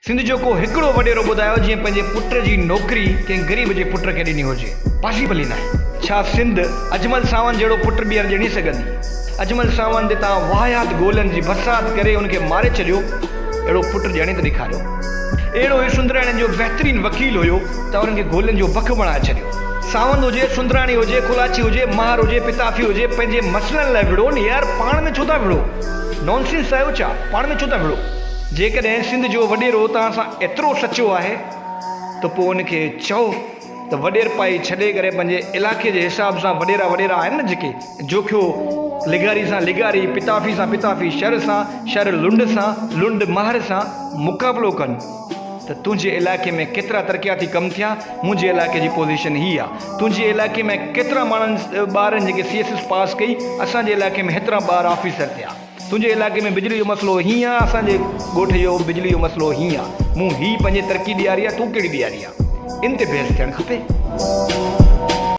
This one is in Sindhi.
سنڌ جو ڪو هڪڙو وڏيرو ٻڌايو جنهن پنهنجي پٽ جي نوڪري ڪنهن غريب جي پٽ کي ڏني هجي. پاسيبل ئي ناهي. ڇا سنڌ اجمل ساوند جهڙو پٽ ٻيهر ڄڻي سگهندي؟ اجمل ساوند تي توهان واهيات گولن جي برسات ڪري ان کي ماري ڇڏيو، اهڙو پٽ ڄڻي ته ڏيکاريو. اهڙو ئي سندراڻين جو بهترين وڪيل هيو، توهان ان کي گولين جو بک بڻائي ڇڏيو. ساوند هجي، سندراڻي هجي، ڪولاچي هجي، ماهر هجي، پتافي هجي، پنهنجي مسئلن لاء وڙهو نه يار پاڻ ۾ ڇو ٿا وڙهو؟ نان سينس آهيو ڇا؟ پاڻ ۾ ڇو ٿا وڙهو؟ جيڪڏهن سنڌ جو وڏيرو توهان سان ايترو سچو آهي ته پوء ان کي چئو ته وڏيرپائي ڇڏي ڪري پنهنجي علائقي جي حساب سان وڏيرا وڏيرا آهن نه جيڪي جوکيو لغاري سان لغاري، پتافي سان پتافي، شر سان شر، لنڊ سان لنڊ، مهر سان مقابلو ڪن ته تنهنجي علائقي ۾ ڪيترا ترقياتي ڪم ٿيا، منهنجي علائقي جي پوزيشن هي آ، تنهنجي علائقي ۾ ڪيترا ماڻهن ٻارن جيڪي سي ايس ايس پاس ڪئي، اسان جي علائقي ۾ هيترا ٻار آفيسر ٿيا. تنهنجي علائقي ۾ بجلي جو مسئلو هيئن آ، اسان جي ڳوٺ جو بجلي جو مسئلو هيئن آ، مون هي پنهنجي ترقي ڏياري آ، تون ڪهڙي ڏياري آ؟ ان تي بحث ٿيڻ کپي.